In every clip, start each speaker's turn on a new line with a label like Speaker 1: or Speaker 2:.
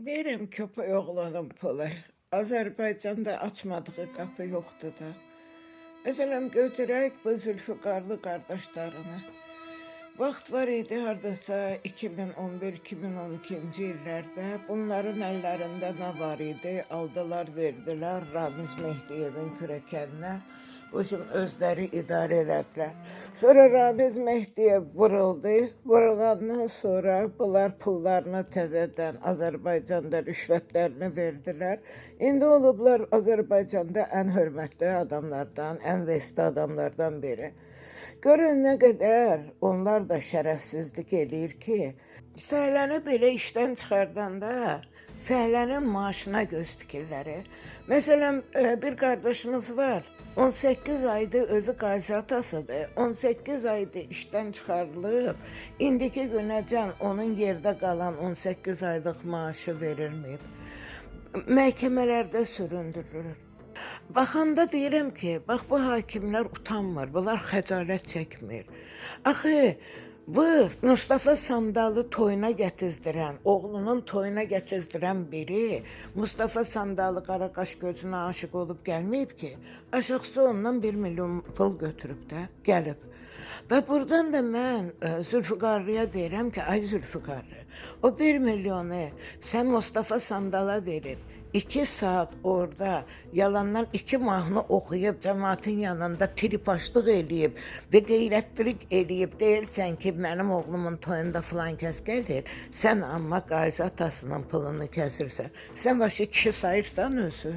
Speaker 1: Deyirəm köpək oğlanın pulu. Azərbaycanda açmadığı qapı yoxdur da. Məsələn, götürək bu Zülfüqarlı qardaşlarını. Vaxt var idi hardasa 2011-2012-ci illərdə bunların əllərində nə var idi? Aldılar, verdilər Ramiz Mehdiyevin kürəkəninə. Bu üçün özləri idarə elədilər. Sonra Ramiz Mehdiyev vuruldu. Vurulandan sonra bunlar pullarını təzədən Azərbaycanda rüşvətlərini verdilər. İndi olublar Azərbaycanda ən hörmətli adamlardan, ən vestli adamlardan biri. Görün nə qədər onlar da şərəfsizlik eləyir ki, fəhləni belə işdən çıxardanda fəhlənin maaşına göz tikirlər. Məsələn, bir qardaşımız var. 18 aydır özü qazi atasıdır. 18 aydır işdən çıxarılıb. İndiki günəcən onun yerdə qalan 18 aylıq maaşı verilməyib. Məhkəmələrdə süründürülür. Baxanda deyirəm ki, bax bu hakimlər utanmır, bunlar xəcalət çəkmir. Axı bu Mustafa Sandalı toyuna gətizdirən, oğlunun toyuna gətizdirən biri Mustafa Sandalı qara qaş gözünə aşiq olub gəlməyib ki, aşıqsı ondan 1 milyon pul götürüb də gəlib. Və buradan da mən Zülfüqarlıya deyirəm ki, ay Zülfüqarlı, o 1 milyonu sən Mustafa Sandala verib, 2 saat orada yalandan 2 mahnı oxuyub cəmaatın yanında tripaşlıq eləyib və qeyrətlilik eləyib deyirsən ki, mənim oğlumun toyunda filan kəs gəlir, sən amma qazi atasının pulunu kəsirsən. Sən başı kişi sayırsan özü.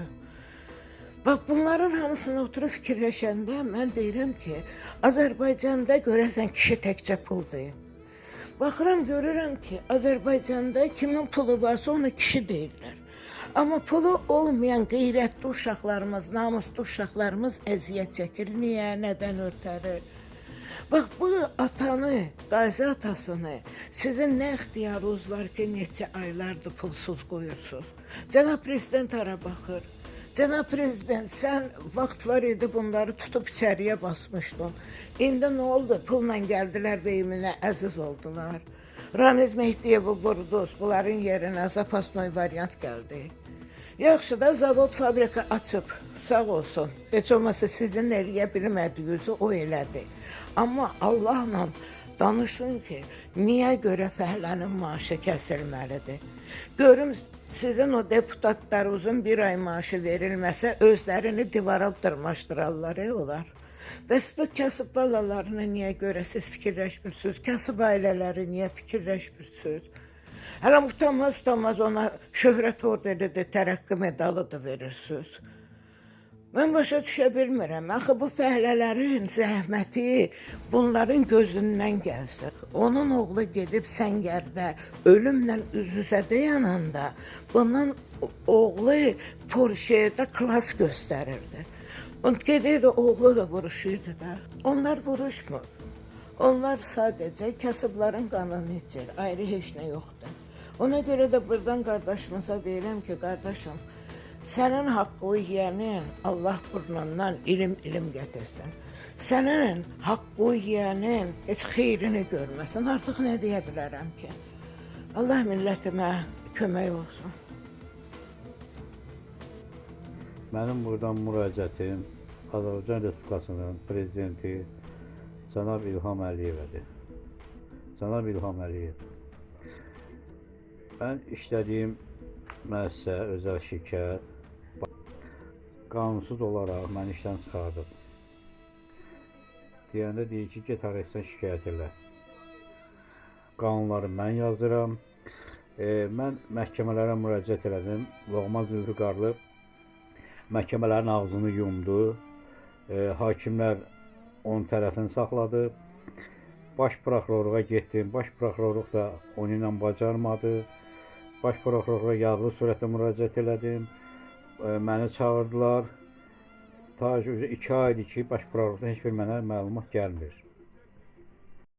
Speaker 1: Bax bunların hamısını oturub fikirləşəndə mən deyirəm ki, Azərbaycanda görəsən kişi təkcə pul deyil. Baxıram görürəm ki, Azərbaycanda kimin pulu varsa ona kişi deyirlər. Amma pulu olmayan qeyrətli uşaqlarımız, namuslu uşaqlarımız əziyyət çəkir. Niyə, nədən ötəri? Bax bu atanı, qazi atasını sizin nə ixtiyarınız var ki, neçə aylardır pulsuz qoyursunuz? Cənab prezident hara baxır? Cənab prezident, sən vaxt var idi bunları tutub içəriyə basmışdın. İndi nə oldu? Pulla gəldilər deyiminə əziz oldular. Ramiz Mehdiyevi vurdunuz, bunların yerinə zapasnoy variant gəldi. Yaxşı da zavod fabrika açıb, sağ olsun. Heç olmasa sizin eləyə bilmədiyinizi o elədi. Amma Allahla danışın ki, niyə görə fəhlənin maaşı kəsilməlidir? Görüm sizin o deputatlarınızın bir ay maaşı verilməsə özlərini divara dırmaşdırarlar, olar. Bəs bu kasıb balalarını niyə görə siz fikirləşmirsiniz? Kasıb ailələri niyə fikirləşmirsiniz? Hələ utanmaz utanmaz ona şöhrət ordenidir, tərəqqi medalı da verirsiniz. Mən başa düşə bilmirəm. Axı bu fəhlələrin zəhməti bunların gözündən gəlsin. Onun oğlu gedib səngərdə ölümlə üz-üzə dayananda bunun oğlu Porsche-də klas göstərirdi. O gedirdi, oğlu da vuruşurdu da. Onlar vuruşmur. Onlar sadəcə kasıbların qanını içir. Ayrı heç nə yoxdur. Ona görə də buradan qardaşımıza deyirəm ki, qardaşım, sənin haqqı yeyənin Allah burnundan ilim ilim gətirsin. Sənin haqqı yeyənin heç xeyrini görməsin. Artıq nə deyə bilərəm ki? Allah millətimə kömək olsun.
Speaker 2: Mənim buradan müraciətim Azərbaycan Respublikasının prezidenti cənab İlham Əliyevədir. Cənab İlham Əliyev, mən işlədiyim müəssisə, özəl şirkət qanunsuz olaraq məni işdən çıxardıb. Deyəndə deyir ki, get haraysan şikayət elə. Qanunları mən yazıram. Mən məhkəmələrə müraciət elədim. Loğman Zülfüqarlı məhkəmələrin ağzını yumdu. Hakimlər onun tərəfini saxladı. Baş prokurorluğa getdim. Baş prokurorluq da onu ilə bacarmadı. Baş prokurorluğa yazılı surətdə müraciət elədim. Məni çağırdılar. Ta 2 aydır ki, baş prokurorluqdan heç bir mənə məlumat gəlmir.